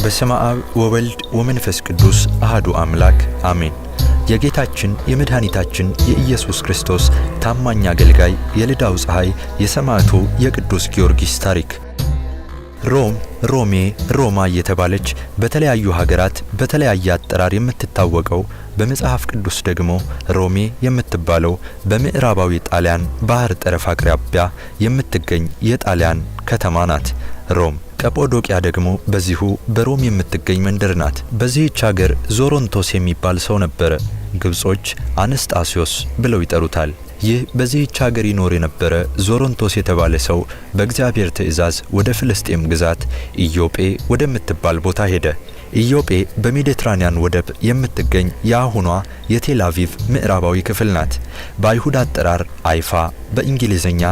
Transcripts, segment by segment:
በስመ አብ ወወልድ ወመንፈስ ቅዱስ አሐዱ አምላክ አሜን። የጌታችን የመድኃኒታችን የኢየሱስ ክርስቶስ ታማኝ አገልጋይ የልዳው ፀሐይ የሰማዕቱ የቅዱስ ጊዮርጊስ ታሪክ። ሮም፣ ሮሜ፣ ሮማ እየተባለች በተለያዩ ሀገራት በተለያየ አጠራር የምትታወቀው፣ በመጽሐፍ ቅዱስ ደግሞ ሮሜ የምትባለው በምዕራባዊ ጣሊያን ባህር ጠረፍ አቅራቢያ የምትገኝ የጣሊያን ከተማ ናት። ሮም። ቀጶዶቅያ ደግሞ በዚሁ በሮም የምትገኝ መንደር ናት። በዚህች ሀገር ዞሮንቶስ የሚባል ሰው ነበረ። ግብጾች አነስጣስዮስ ብለው ይጠሩታል። ይህ በዚህች ሀገር ይኖር የነበረ ዞሮንቶስ የተባለ ሰው በእግዚአብሔር ትእዛዝ ወደ ፍልስጤም ግዛት ኢዮጴ ወደምትባል ቦታ ሄደ። ኢዮጴ በሜዲትራንያን ወደብ የምትገኝ የአሁኗ የቴል አቪቭ ምዕራባዊ ክፍል ናት። በአይሁድ አጠራር አይፋ፣ በእንግሊዝኛ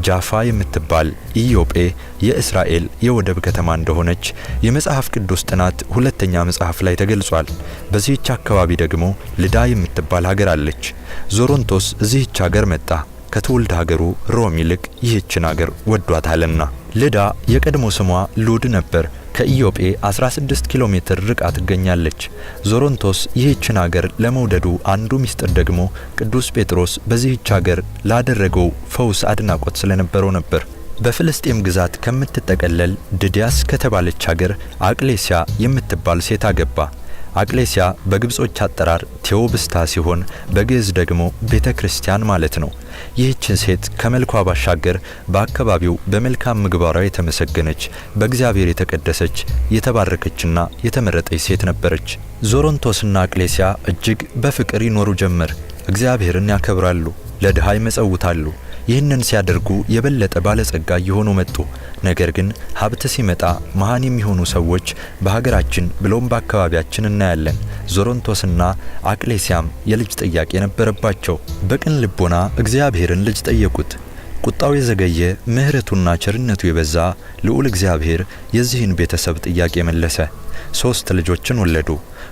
ጃፋ የምትባል ኢዮጴ የእስራኤል የወደብ ከተማ እንደሆነች የመጽሐፍ ቅዱስ ጥናት ሁለተኛ መጽሐፍ ላይ ተገልጿል። በዚህች አካባቢ ደግሞ ልዳ የምትባል ሀገር አለች። ዞሮንቶስ እዚህች ሀገር መጣ። ከትውልድ ሀገሩ ሮም ይልቅ ይህችን ሀገር ወዷታልና። ልዳ የቀድሞ ስሟ ሉድ ነበር። ከኢዮጴ 16 ኪሎ ሜትር ርቃ ትገኛለች። ዞሮንቶስ ይህችን ሀገር ለመውደዱ አንዱ ምስጢር ደግሞ ቅዱስ ጴጥሮስ በዚህች ሀገር ላደረገው ፈውስ አድናቆት ስለነበረው ነበር። በፍልስጤም ግዛት ከምትጠቀለል ድዲያስ ከተባለች ሀገር አቅሌሲያ የምትባል ሴት አገባ። አቅሌሲያ በግብጾች አጠራር ቴዎብስታ ሲሆን በግዕዝ ደግሞ ቤተ ክርስቲያን ማለት ነው። ይህችን ሴት ከመልኳ ባሻገር በአካባቢው በመልካም ምግባሯ የተመሰገነች፣ በእግዚአብሔር የተቀደሰች፣ የተባረከችና የተመረጠች ሴት ነበረች። ዞሮንቶስና አቅሌሲያ እጅግ በፍቅር ይኖሩ ጀመር። እግዚአብሔርን ያከብራሉ፣ ለድሃ ይመጸውታሉ። ይህንን ሲያደርጉ የበለጠ ባለጸጋ እየሆኑ መጡ። ነገር ግን ሀብት ሲመጣ መሃን የሚሆኑ ሰዎች በሀገራችን ብሎም በአካባቢያችን እናያለን። ዞሮንቶስና አቅሌሲያም የልጅ ጥያቄ ነበረባቸው። በቅን ልቦና እግዚአብሔርን ልጅ ጠየቁት። ቁጣው የዘገየ፣ ምሕረቱና ቸርነቱ የበዛ ልዑል እግዚአብሔር የዚህን ቤተሰብ ጥያቄ መለሰ። 3 ልጆችን ወለዱ።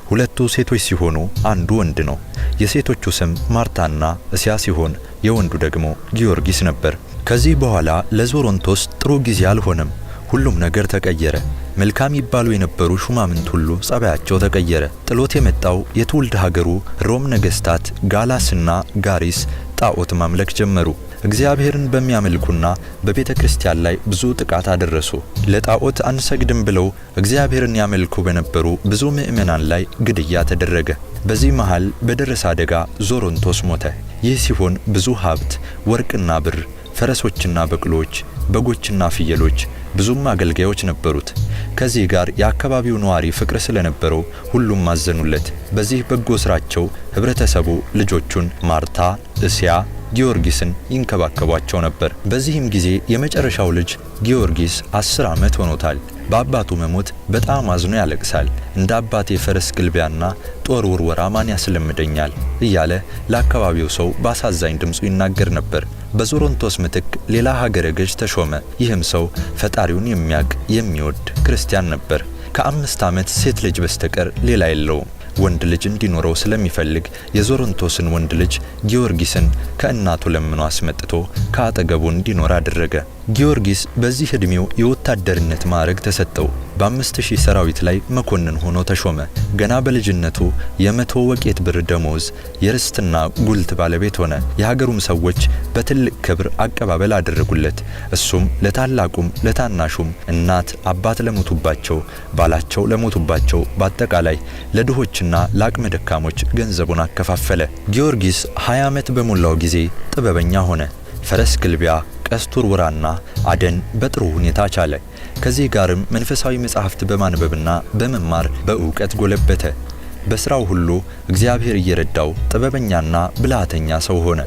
2ቱ ሴቶች ሲሆኑ አንዱ ወንድ ነው። የሴቶቹ ስም ማርታና እስያ ሲሆን የወንዱ ደግሞ ጊዮርጊስ ነበር። ከዚህ በኋላ ለዞሮንቶስ ጥሩ ጊዜ አልሆነም። ሁሉም ነገር ተቀየረ። መልካም ይባሉ የነበሩ ሹማምንት ሁሉ ጸባያቸው ተቀየረ። ጥሎት የመጣው የትውልድ ሀገሩ ሮም ነገስታት ጋላስና ጋሪስ ጣዖት ማምለክ ጀመሩ። እግዚአብሔርን በሚያመልኩና በቤተ ክርስቲያን ላይ ብዙ ጥቃት አደረሱ። ለጣዖት አንሰግድም ብለው እግዚአብሔርን ያመልኩ በነበሩ ብዙ ምእመናን ላይ ግድያ ተደረገ። በዚህ መሃል በደረሰ አደጋ ዞሮንቶስ ሞተ። ይህ ሲሆን ብዙ ሀብት፣ ወርቅና ብር፣ ፈረሶችና በቅሎች፣ በጎችና ፍየሎች፣ ብዙም አገልጋዮች ነበሩት። ከዚህ ጋር የአካባቢው ነዋሪ ፍቅር ስለነበረው ሁሉም አዘኑለት። በዚህ በጎ ስራቸው ህብረተሰቡ ልጆቹን ማርታ፣ እስያ፣ ጊዮርጊስን ይንከባከቧቸው ነበር። በዚህም ጊዜ የመጨረሻው ልጅ ጊዮርጊስ 10 ዓመት ሆኖታል። በአባቱ መሞት በጣም አዝኖ ያለቅሳል። እንደ አባቴ ፈረስ ግልቢያና ጦር ውርወራ ማን ያስለምደኛል እያለ ለአካባቢው ሰው በአሳዛኝ ድምፁ ይናገር ነበር። በዞሮንቶስ ምትክ ሌላ ሀገረ ገዥ ተሾመ። ይህም ሰው ፈጣሪውን የሚያውቅ የሚወድ ክርስቲያን ነበር። ከ5 ዓመት ሴት ልጅ በስተቀር ሌላ የለውም። ወንድ ልጅ እንዲኖረው ስለሚፈልግ የዞሮንቶስን ወንድ ልጅ ጊዮርጊስን ከእናቱ ለምኖ አስመጥቶ ከአጠገቡ እንዲኖር አደረገ። ጊዮርጊስ በዚህ ዕድሜው የወታደርነት ማዕረግ ተሰጠው። በ5000 ሰራዊት ላይ መኮንን ሆኖ ተሾመ። ገና በልጅነቱ የ100 ወቄት ብር ደሞዝ፣ የርስትና ጉልት ባለቤት ሆነ። የሀገሩም ሰዎች በትልቅ ክብር አቀባበል አደረጉለት። እሱም ለታላቁም ለታናሹም፣ እናት አባት ለሞቱባቸው፣ ባላቸው ለሞቱባቸው፣ በአጠቃላይ ለድሆችና ለአቅመ ደካሞች ገንዘቡን አከፋፈለ። ጊዮርጊስ 20 ዓመት በሞላው ጊዜ ጥበበኛ ሆነ። ፈረስ ግልቢያ፣ ቀስት ውርወራና አደን በጥሩ ሁኔታ ቻለ። ከዚህ ጋርም መንፈሳዊ መጻሕፍት በማንበብና በመማር በእውቀት ጎለበተ። በስራው ሁሉ እግዚአብሔር እየረዳው ጥበበኛና ብልሃተኛ ሰው ሆነ።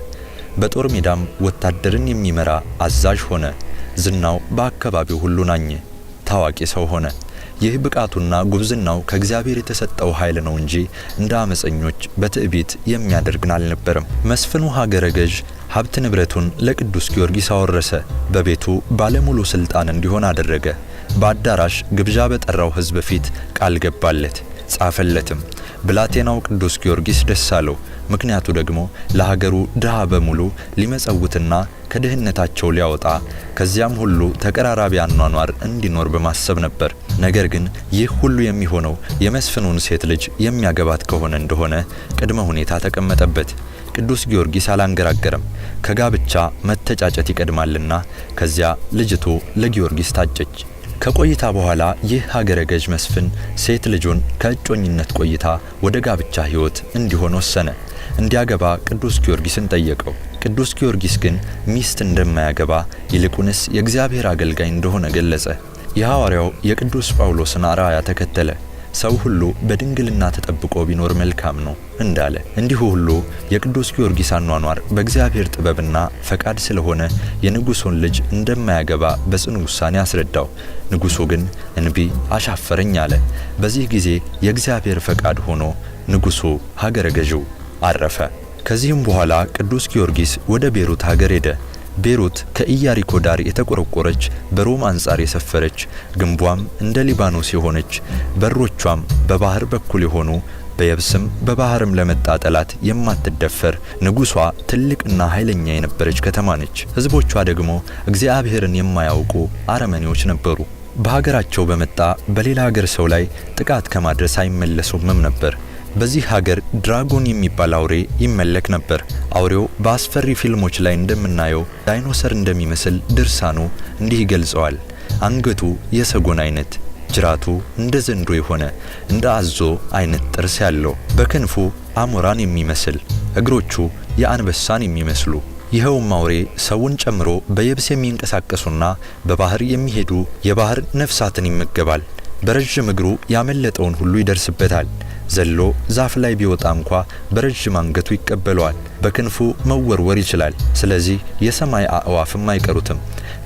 በጦር ሜዳም ወታደርን የሚመራ አዛዥ ሆነ። ዝናው በአካባቢው ሁሉ ናኘ። ታዋቂ ሰው ሆነ። ይህ ብቃቱና ጉብዝናው ከእግዚአብሔር የተሰጠው ኃይል ነው እንጂ እንደ አመፀኞች በትዕቢት የሚያደርግን አልነበረም። መስፍኑ ሀገረ ገዥ ሀብት ንብረቱን ለቅዱስ ጊዮርጊስ አወረሰ። በቤቱ ባለሙሉ ስልጣን እንዲሆን አደረገ። በአዳራሽ ግብዣ በጠራው ሕዝብ ፊት ቃል ገባለት፣ ጻፈለትም። ብላቴናው ቅዱስ ጊዮርጊስ ደስ አለው። ምክንያቱ ደግሞ ለሀገሩ ድሃ በሙሉ ሊመጸውትና ከድህነታቸው ሊያወጣ፣ ከዚያም ሁሉ ተቀራራቢ አኗኗር እንዲኖር በማሰብ ነበር። ነገር ግን ይህ ሁሉ የሚሆነው የመስፍኑን ሴት ልጅ የሚያገባት ከሆነ እንደሆነ ቅድመ ሁኔታ ተቀመጠበት። ቅዱስ ጊዮርጊስ አላንገራገረም። ከጋብቻ መተጫጨት ይቀድማልና። ከዚያ ልጅቱ ለጊዮርጊስ ታጨች። ከቆይታ በኋላ ይህ ሀገረ ገዥ መስፍን ሴት ልጁን ከእጮኝነት ቆይታ ወደ ጋብቻ ሕይወት እንዲሆን ወሰነ። እንዲያገባ ቅዱስ ጊዮርጊስን ጠየቀው። ቅዱስ ጊዮርጊስ ግን ሚስት እንደማያገባ ይልቁንስ የእግዚአብሔር አገልጋይ እንደሆነ ገለጸ። የሐዋርያው የቅዱስ ጳውሎስን አርአያ ተከተለ። ሰው ሁሉ በድንግልና ተጠብቆ ቢኖር መልካም ነው እንዳለ እንዲሁ ሁሉ የቅዱስ ጊዮርጊስ አኗኗር በእግዚአብሔር ጥበብና ፈቃድ ስለሆነ የንጉሱን ልጅ እንደማያገባ በጽኑ ውሳኔ አስረዳው። ንጉሱ ግን እንቢ አሻፈረኝ አለ። በዚህ ጊዜ የእግዚአብሔር ፈቃድ ሆኖ ንጉሱ ሀገረ ገዢው አረፈ። ከዚህም በኋላ ቅዱስ ጊዮርጊስ ወደ ቤሩት ሀገር ሄደ። ቤሩት ከኢያሪኮ ዳር የተቆረቆረች፣ በሮም አንጻር የሰፈረች፣ ግንቧም እንደ ሊባኖስ የሆነች፣ በሮቿም በባህር በኩል የሆኑ፣ በየብስም በባህርም ለመጣ ጠላት የማትደፈር፣ ንጉሷ ትልቅና ኃይለኛ የነበረች ከተማ ነች። ሕዝቦቿ ደግሞ እግዚአብሔርን የማያውቁ አረመኔዎች ነበሩ። በሀገራቸው በመጣ በሌላ ሀገር ሰው ላይ ጥቃት ከማድረስ አይመለሱምም ነበር። በዚህ ሀገር ድራጎን የሚባል አውሬ ይመለክ ነበር። አውሬው በአስፈሪ ፊልሞች ላይ እንደምናየው ዳይኖሰር እንደሚመስል ድርሳኑ እንዲህ ይገልጸዋል። አንገቱ የሰጎን አይነት፣ ጅራቱ እንደ ዘንዶ የሆነ፣ እንደ አዞ አይነት ጥርስ ያለው፣ በክንፉ አሞራን የሚመስል፣ እግሮቹ የአንበሳን የሚመስሉ። ይኸውም አውሬ ሰውን ጨምሮ በየብስ የሚንቀሳቀሱና በባህር የሚሄዱ የባህር ነፍሳትን ይመገባል። በረዥም እግሩ ያመለጠውን ሁሉ ይደርስበታል። ዘሎ ዛፍ ላይ ቢወጣ እንኳ በረዥም አንገቱ ይቀበለዋል። በክንፉ መወርወር ይችላል። ስለዚህ የሰማይ አእዋፍም አይቀሩትም።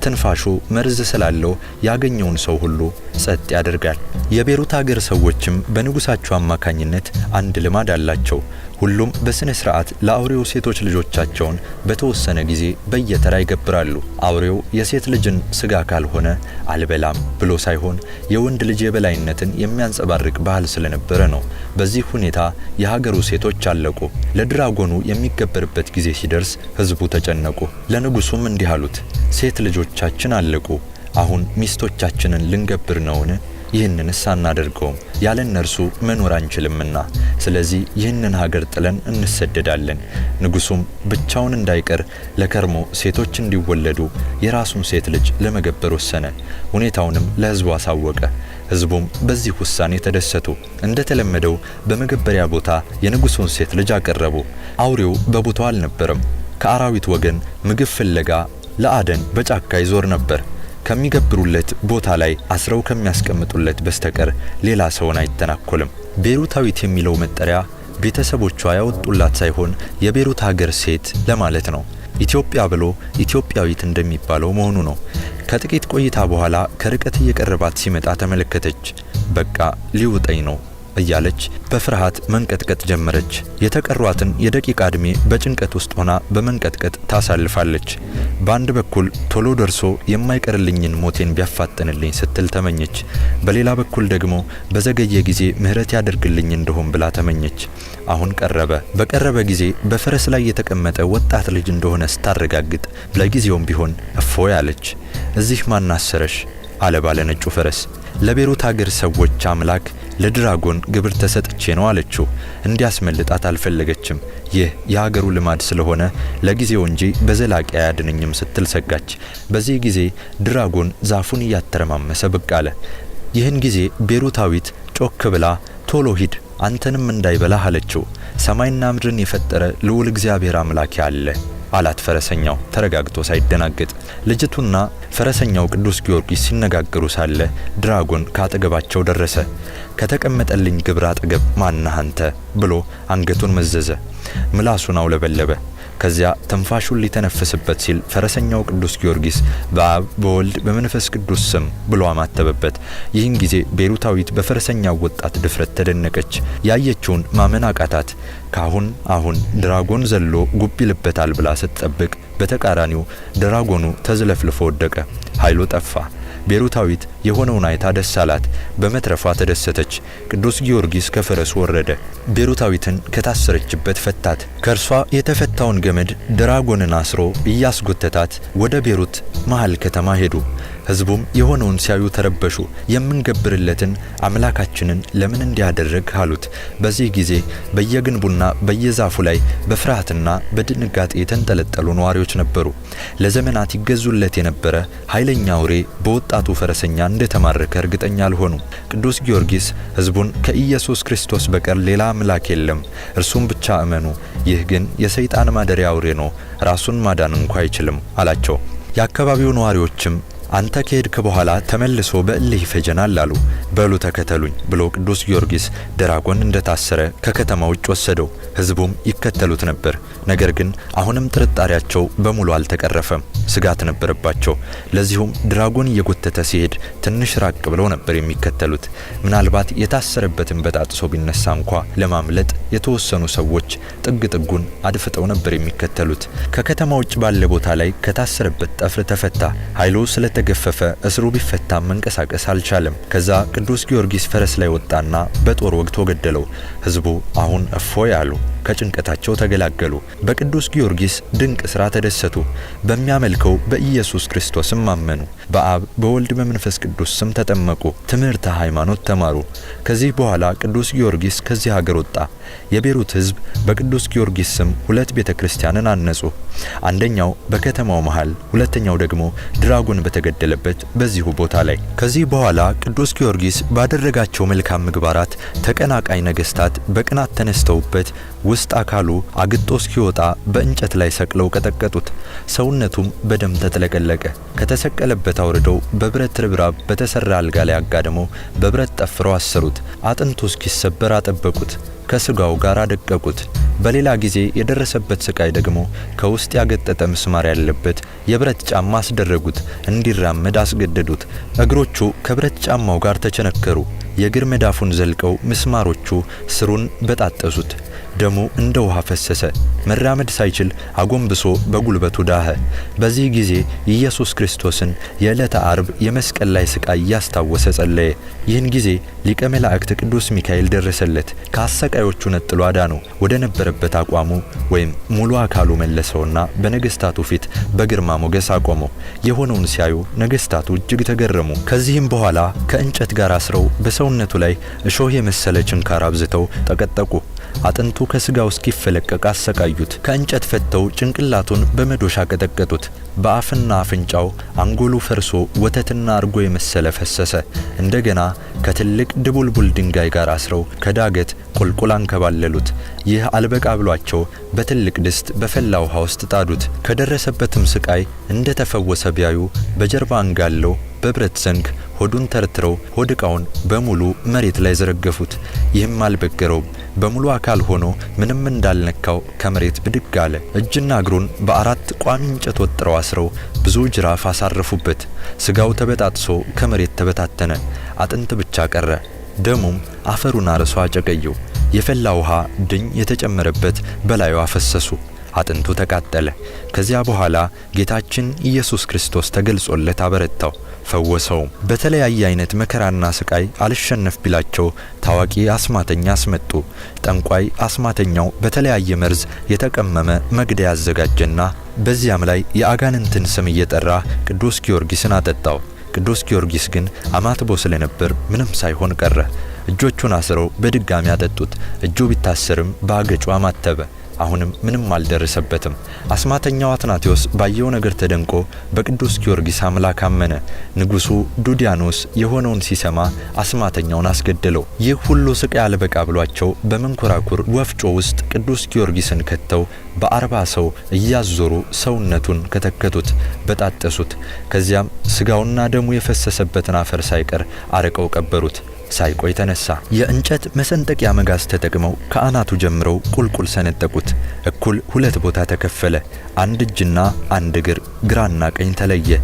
ትንፋሹ መርዝ ስላለው ያገኘውን ሰው ሁሉ ጸጥ ያደርጋል። የቤሩት አገር ሰዎችም በንጉሳቸው አማካኝነት አንድ ልማድ አላቸው። ሁሉም በስነ ስርዓት ለአውሬው ሴቶች ልጆቻቸውን በተወሰነ ጊዜ በየተራ ይገብራሉ። አውሬው የሴት ልጅን ስጋ ካልሆነ አልበላም ብሎ ሳይሆን የወንድ ልጅ የበላይነትን የሚያንጸባርቅ ባህል ስለነበረ ነው። በዚህ ሁኔታ የሀገሩ ሴቶች አለቁ። ለድራጎኑ የሚገበርበት ጊዜ ሲደርስ ህዝቡ ተጨነቁ። ለንጉሱም እንዲህ አሉት፣ ሴት ልጆቻችን አለቁ። አሁን ሚስቶቻችንን ልንገብር ነውን? ይህንንስ አናደርገውም፣ ያለ እነርሱ መኖር አንችልምና። ስለዚህ ይህንን ሀገር ጥለን እንሰደዳለን። ንጉሱም ብቻውን እንዳይቀር ለከርሞ ሴቶች እንዲወለዱ የራሱን ሴት ልጅ ለመገበር ወሰነ። ሁኔታውንም ለህዝቡ አሳወቀ። ህዝቡም በዚህ ውሳኔ ተደሰቱ። እንደተለመደው በመገበሪያ ቦታ የንጉሱን ሴት ልጅ አቀረቡ። አውሬው በቦታው አልነበረም። ከአራዊት ወገን ምግብ ፍለጋ ለአደን በጫካ ይዞር ነበር። ከሚገብሩለት ቦታ ላይ አስረው ከሚያስቀምጡለት በስተቀር ሌላ ሰውን አይተናኮልም። ቤሩታዊት የሚለው መጠሪያ ቤተሰቦቿ ያወጡላት ሳይሆን የቤሩት ሀገር ሴት ለማለት ነው። ኢትዮጵያ ብሎ ኢትዮጵያዊት እንደሚባለው መሆኑ ነው። ከጥቂት ቆይታ በኋላ ከርቀት እየቀረባት ሲመጣ ተመለከተች። በቃ ሊውጠኝ ነው እያለች በፍርሃት መንቀጥቀጥ ጀመረች። የተቀሯትን የደቂቃ ዕድሜ በጭንቀት ውስጥ ሆና በመንቀጥቀጥ ታሳልፋለች። በአንድ በኩል ቶሎ ደርሶ የማይቀርልኝን ሞቴን ቢያፋጥንልኝ ስትል ተመኘች። በሌላ በኩል ደግሞ በዘገየ ጊዜ ምሕረት ያደርግልኝ እንደሆን ብላ ተመኘች። አሁን ቀረበ። በቀረበ ጊዜ በፈረስ ላይ የተቀመጠ ወጣት ልጅ እንደሆነ ስታረጋግጥ ለጊዜውም ቢሆን እፎይ አለች። እዚህ ማን አሰረሽ? አለ ባለ ነጩ ፈረስ። ለቤሩት አገር ሰዎች አምላክ ለድራጎን ግብር ተሰጥቼ ነው አለችው። እንዲያስመልጣት አልፈለገችም። ይህ የሀገሩ ልማድ ስለሆነ ለጊዜው እንጂ በዘላቂ አያድነኝም ስትል ሰጋች። በዚህ ጊዜ ድራጎን ዛፉን እያተረማመሰ ብቅ አለ። ይህን ጊዜ ቤሩታዊት ጮክ ብላ ቶሎ ሂድ አንተንም እንዳይበላህ አለችው። ሰማይና ምድርን የፈጠረ ልዑል እግዚአብሔር አምላክ አለ አላት ፈረሰኛው ተረጋግቶ ሳይደናገጥ። ልጅቱና ፈረሰኛው ቅዱስ ጊዮርጊስ ሲነጋገሩ ሳለ ድራጎን ካጠገባቸው ደረሰ። ከተቀመጠልኝ ግብር አጠገብ ማነህ አንተ ብሎ አንገቱን መዘዘ፣ ምላሱን አውለበለበ። ከዚያ ትንፋሹን ሊተነፍስበት ሲል ፈረሰኛው ቅዱስ ጊዮርጊስ በአብ በወልድ በመንፈስ ቅዱስ ስም ብሎ አማተበበት። ይህን ጊዜ ቤሩታዊት በፈረሰኛው ወጣት ድፍረት ተደነቀች። ያየችውን ማመን አቃታት። ካሁን አሁን ድራጎን ዘሎ ጉብ ይልበታል ብላ ስትጠብቅ በተቃራኒው ድራጎኑ ተዝለፍልፎ ወደቀ። ኃይሉ ጠፋ። ቤሩታዊት የሆነውን አይታ ደስ አላት። በመትረፏ ተደሰተች። ቅዱስ ጊዮርጊስ ከፈረሱ ወረደ። ቤሩታዊትን ከታሰረችበት ፈታት። ከእርሷ የተፈታውን ገመድ ድራጎንን አስሮ እያስጎተታት ወደ ቤሩት መሃል ከተማ ሄዱ። ሕዝቡም የሆነውን ሲያዩ ተረበሹ። የምንገብርለትን አምላካችንን ለምን እንዲያደረግ አሉት። በዚህ ጊዜ በየግንቡና በየዛፉ ላይ በፍርሃትና በድንጋጤ የተንጠለጠሉ ነዋሪዎች ነበሩ። ለዘመናት ይገዙለት የነበረ ኃይለኛ አውሬ በወጣቱ ፈረሰኛ እንደተማረከ እርግጠኛ አልሆኑም። ቅዱስ ጊዮርጊስ ሕዝቡን ከኢየሱስ ክርስቶስ በቀር ሌላ አምላክ የለም፣ እርሱም ብቻ እመኑ፣ ይህ ግን የሰይጣን ማደሪያ አውሬ ነው፣ ራሱን ማዳን እንኳ አይችልም አላቸው። የአካባቢው ነዋሪዎችም አንተ ከሄድክ በኋላ ተመልሶ በእልህ ይፈጀናል አሉ። በሉ ተከተሉኝ ብሎ ቅዱስ ጊዮርጊስ ድራጎን እንደታሰረ ከከተማ ውጭ ወሰደው። ሕዝቡም ይከተሉት ነበር። ነገር ግን አሁንም ጥርጣሬያቸው በሙሉ አልተቀረፈም፣ ስጋት ነበረባቸው። ለዚሁም ድራጎን እየጎተተ ሲሄድ ትንሽ ራቅ ብለው ነበር የሚከተሉት። ምናልባት የታሰረበትን በጣጥሶ ቢነሳ እንኳ ለማምለጥ የተወሰኑ ሰዎች ጥግ ጥጉን አድፍጠው ነበር የሚከተሉት። ከከተማ ውጭ ባለ ቦታ ላይ ከታሰረበት ጠፍር ተፈታ። ኃይሉ ስለተገፈፈ እስሩ ቢፈታም መንቀሳቀስ አልቻለም። ከዛ ቅዱስ ጊዮርጊስ ፈረስ ላይ ወጣና በጦር ወግቶ ገደለው። ሕዝቡ አሁን እፎይ አሉ፣ ከጭንቀታቸው ተገላገሉ። በቅዱስ ጊዮርጊስ ድንቅ ሥራ ተደሰቱ። በሚያመልከው በኢየሱስ ክርስቶስም አመኑ። በአብ በወልድ በመንፈስ ቅዱስ ስም ተጠመቁ። ትምህርተ ሃይማኖት ተማሩ። ከዚህ በኋላ ቅዱስ ጊዮርጊስ ከዚህ ሀገር ወጣ። የቤሩት ሕዝብ በቅዱስ ጊዮርጊስ ስም ሁለት ቤተ ክርስቲያንን አነጹ። አንደኛው በከተማው መሃል፣ ሁለተኛው ደግሞ ድራጎን በተገደለበት በዚሁ ቦታ ላይ። ከዚህ በኋላ ቅዱስ ጊዮርጊስ ባደረጋቸው መልካም ምግባራት ተቀናቃኝ ነገስታት በቅናት ተነስተውበት ውስጥ አካሉ አግጦ እስኪወጣ በእንጨት ላይ ሰቅለው ቀጠቀጡት። ሰውነቱም በደም ተጥለቀለቀ። ከተሰቀለበት አውርደው በብረት ርብራብ በተሰራ አልጋ ላይ አጋድመው በብረት ጠፍረው አሰሩት። አጥንቱ እስኪሰበር አጠበቁት። ከስጋው ጋር አደቀቁት። በሌላ ጊዜ የደረሰበት ስቃይ ደግሞ ከውስጥ ያገጠጠ ምስማር ያለበት የብረት ጫማ አስደረጉት። እንዲራመድ አስገደዱት። እግሮቹ ከብረት ጫማው ጋር ተቸነከሩ። የእግር መዳፉን ዘልቀው ምስማሮቹ ስሩን በጣጠሱት። ደሙ እንደ ውሃ ፈሰሰ። መራመድ ሳይችል አጎንብሶ በጉልበቱ ዳኸ። በዚህ ጊዜ ኢየሱስ ክርስቶስን የዕለተ አርብ የመስቀል ላይ ስቃይ እያስታወሰ ጸለየ። ይህን ጊዜ ሊቀ መላእክት ቅዱስ ሚካኤል ደረሰለት። ከአሰቃዮቹ ነጥሎ አዳነው። ወደ ነበረበት አቋሙ ወይም ሙሉ አካሉ መለሰውና በነገስታቱ ፊት በግርማ ሞገስ አቆመው። የሆነውን ሲያዩ ነገስታቱ እጅግ ተገረሙ። ከዚህም በኋላ ከእንጨት ጋር አስረው በሰውነቱ ላይ እሾህ የመሰለ ችንካር አብዝተው ጠቀጠቁ። አጥንቱ ከስጋው እስኪፈለቀቅ አሰቃዩት። ከእንጨት ፈተው ጭንቅላቱን በመዶሻ ቀጠቀጡት። በአፍና አፍንጫው አንጎሉ ፈርሶ ወተትና እርጎ የመሰለ ፈሰሰ። እንደገና ከትልቅ ድቡልቡል ድንጋይ ጋር አስረው ከዳገት ቁልቁል አንከባለሉት። ይህ አልበቃ ብሏቸው በትልቅ ድስት በፈላ ውሃ ውስጥ ጣዱት። ከደረሰበትም ስቃይ እንደተፈወሰ ቢያዩ በጀርባ አንጋለው በብረት ዘንግ ሆዱን ተርትረው ሆድ ዕቃውን በሙሉ መሬት ላይ ዘረገፉት። ይህም አልበገረውም። በሙሉ አካል ሆኖ ምንም እንዳልነካው ከመሬት ብድግ አለ። እጅና እግሩን በአራት ቋሚ እንጨት ወጥረው አስረው ብዙ ጅራፍ አሳረፉበት። ስጋው ተበጣጥሶ ከመሬት ተበታተነ። አጥንት ብቻ ቀረ። ደሙም አፈሩን አርሶ አጨቀየው። የፈላ ውሃ ድኝ የተጨመረበት በላዩ አፈሰሱ። አጥንቱ ተቃጠለ። ከዚያ በኋላ ጌታችን ኢየሱስ ክርስቶስ ተገልጾለት አበረታው፣ ፈወሰውም። በተለያየ አይነት መከራና ስቃይ አልሸነፍ ቢላቸው ታዋቂ አስማተኛ አስመጡ። ጠንቋይ አስማተኛው በተለያየ መርዝ የተቀመመ መግደያ አዘጋጀና በዚያም ላይ የአጋንንትን ስም እየጠራ ቅዱስ ጊዮርጊስን አጠጣው። ቅዱስ ጊዮርጊስ ግን አማትቦ ስለነበር ምንም ሳይሆን ቀረ። እጆቹን አስረው በድጋሚ አጠጡት። እጁ ቢታሰርም በአገጩ አማተበ። አሁንም ምንም አልደረሰበትም። አስማተኛው አትናቴዎስ ባየው ነገር ተደንቆ በቅዱስ ጊዮርጊስ አምላክ አመነ። ንጉሱ ዱዲያኖስ የሆነውን ሲሰማ አስማተኛውን አስገደለው። ይህ ሁሉ ስቃይ አልበቃ ብሏቸው በመንኮራኩር ወፍጮ ውስጥ ቅዱስ ጊዮርጊስን ከተው በ40 ሰው እያዞሩ ሰውነቱን ከተከቱት፣ በጣጠሱት። ከዚያም ስጋውና ደሙ የፈሰሰበትን አፈር ሳይቀር አርቀው ቀበሩት። ሳይቆይ ተነሳ። የእንጨት መሰንጠቂያ መጋዝ ተጠቅመው ከአናቱ ጀምረው ቁልቁል ሰነጠቁት። እኩል ሁለት ቦታ ተከፈለ። አንድ እጅና አንድ እግር ግራና ቀኝ ተለየ።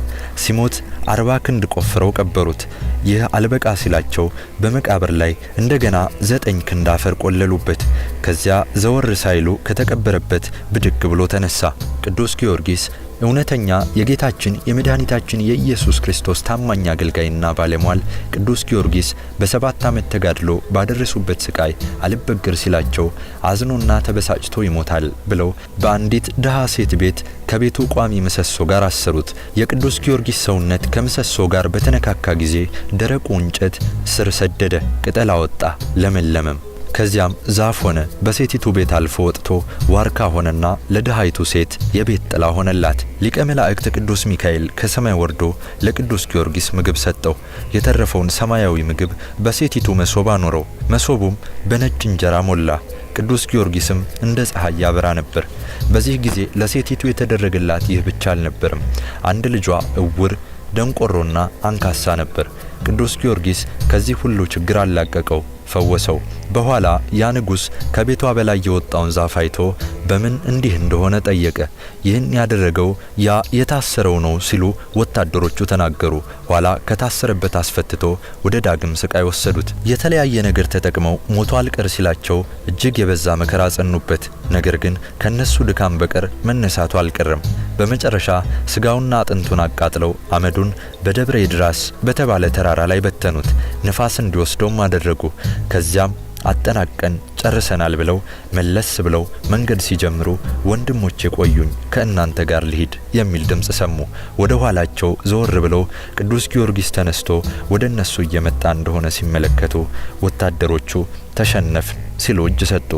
ሲሞት 40 ክንድ ቆፍረው ቀበሩት። ይህ አልበቃ ሲላቸው በመቃብር ላይ እንደገና 9 ክንድ አፈር ቆለሉበት። ከዚያ ዘወር ሳይሉ ከተቀበረበት ብድግ ብሎ ተነሳ። ቅዱስ ጊዮርጊስ እውነተኛ የጌታችን የመድኃኒታችን የኢየሱስ ክርስቶስ ታማኝ አገልጋይና ባለሟል ቅዱስ ጊዮርጊስ በ7 ዓመት ተጋድሎ ባደረሱበት ስቃይ አልበገር ሲላቸው አዝኖና ተበሳጭቶ ይሞታል ብለው በአንዲት ድሃ ሴት ቤት ከቤቱ ቋሚ ምሰሶ ጋር አሰሩት። የቅዱስ ጊዮርጊስ ሰውነት ከምሰሶ ጋር በተነካካ ጊዜ ደረቁ እንጨት ስር ሰደደ፣ ቅጠል አወጣ፣ ለመለመም። ከዚያም ዛፍ ሆነ። በሴቲቱ ቤት አልፎ ወጥቶ ዋርካ ሆነና ለድሃይቱ ሴት የቤት ጥላ ሆነላት። ሊቀ መላእክት ቅዱስ ሚካኤል ከሰማይ ወርዶ ለቅዱስ ጊዮርጊስ ምግብ ሰጠው። የተረፈውን ሰማያዊ ምግብ በሴቲቱ መሶብ አኖረው። መሶቡም በነጭ እንጀራ ሞላ። ቅዱስ ጊዮርጊስም እንደ ፀሐይ ያበራ ነበር። በዚህ ጊዜ ለሴቲቱ የተደረገላት ይህ ብቻ አልነበረም። አንድ ልጇ እውር፣ ደንቆሮና አንካሳ ነበር። ቅዱስ ጊዮርጊስ ከዚህ ሁሉ ችግር አላቀቀው፣ ፈወሰው። በኋላ ያ ንጉሥ ከቤቷ በላይ የወጣውን ዛፍ አይቶ በምን እንዲህ እንደሆነ ጠየቀ። ይህን ያደረገው ያ የታሰረው ነው ሲሉ ወታደሮቹ ተናገሩ። ኋላ ከታሰረበት አስፈትቶ ወደ ዳግም ስቃይ ወሰዱት። የተለያየ ነገር ተጠቅመው ሞቶ አልቀር ሲላቸው እጅግ የበዛ መከራ ጸኑበት። ነገር ግን ከነሱ ድካም በቀር መነሳቱ አልቀረም። በመጨረሻ ስጋውና አጥንቱን አቃጥለው አመዱን በደብረ ይድራስ በተባለ ተራራ ላይ በተኑት። ንፋስ እንዲወስደውም አደረጉ። ከዚያም አጠናቀን ጨርሰናል ብለው መለስ ብለው መንገድ ሲጀምሩ ወንድሞቼ ቆዩኝ፣ ከእናንተ ጋር ልሂድ የሚል ድምፅ ሰሙ። ወደ ኋላቸው ዘወር ብለው ቅዱስ ጊዮርጊስ ተነስቶ ወደ እነሱ እየመጣ እንደሆነ ሲመለከቱ ወታደሮቹ ተሸነፍን ሲሉ እጅ ሰጡ።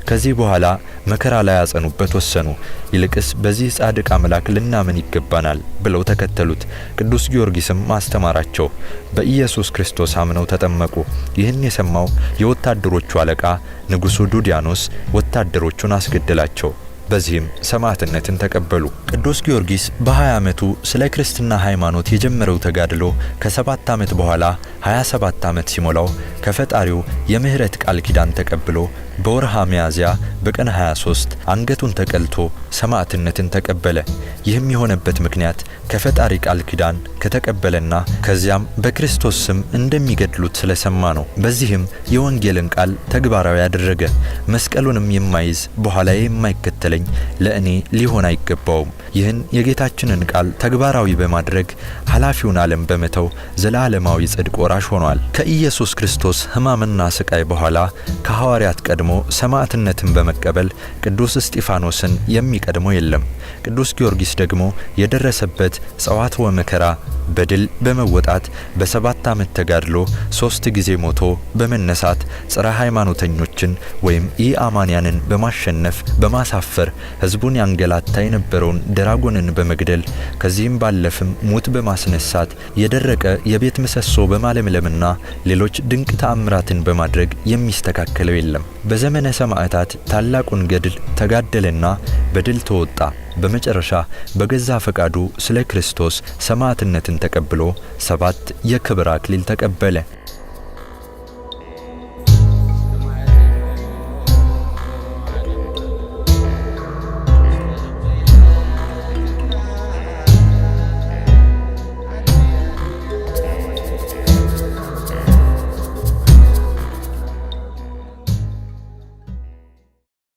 ከዚህ በኋላ መከራ ላይ ያጸኑበት ወሰኑ። ይልቅስ በዚህ ጻድቅ አምላክ ልናምን ይገባናል ብለው ተከተሉት። ቅዱስ ጊዮርጊስም አስተማራቸው። በኢየሱስ ክርስቶስ አምነው ተጠመቁ። ይህን የሰማው የወታደሮቹ አለቃ ንጉሡ ዱዲያኖስ ወታደሮቹን አስገደላቸው። በዚህም ሰማዕትነትን ተቀበሉ። ቅዱስ ጊዮርጊስ በ20 ዓመቱ ስለ ክርስትና ሃይማኖት የጀመረው ተጋድሎ ከ7 ዓመት በኋላ 27 ዓመት ሲሞላው ከፈጣሪው የምህረት ቃል ኪዳን ተቀብሎ በወርሃ ሚያዝያ በቀን 23 አንገቱን ተቀልቶ ሰማዕትነትን ተቀበለ። ይህም የሆነበት ምክንያት ከፈጣሪ ቃል ኪዳን ከተቀበለና ከዚያም በክርስቶስ ስም እንደሚገድሉት ስለሰማ ነው። በዚህም የወንጌልን ቃል ተግባራዊ ያደረገ። መስቀሉንም የማይዝ በኋላ የማይከተለኝ ለእኔ ሊሆን አይገባውም። ይህን የጌታችንን ቃል ተግባራዊ በማድረግ ኃላፊውን ዓለም በመተው ዘላለማዊ ጽድቅ ወራሽ ሆኗል። ከኢየሱስ ክርስቶስ ሕማምና ስቃይ በኋላ ከሐዋርያት ቀድሞ ሰማዕትነትን በመቀበል ቅዱስ እስጢፋኖስን የሚቀድመው የለም። ቅዱስ ጊዮርጊስ ደግሞ የደረሰበት ጸዋትወ መከራ በድል በመወጣት በ7 ዓመት ተጋድሎ 3 ጊዜ ሞቶ በመነሳት ጸረ ሃይማኖተኞችን ወይም ኢአማንያንን በማሸነፍ በማሳፈር ሕዝቡን ያንገላታ የነበረውን ደራጎንን በመግደል ከዚህም ባለፍም ሙት በማስነሳት የደረቀ የቤት ምሰሶ በማለምለምና ሌሎች ድንቅ ተአምራትን በማድረግ የሚስተካከለው የለም። በዘመነ ሰማዕታት ታላቁን ገድል ተጋደለና በድል ተወጣ። በመጨረሻ በገዛ ፈቃዱ ስለ ክርስቶስ ሰማዕትነትን ተቀብሎ 7 የክብር አክሊል ተቀበለ።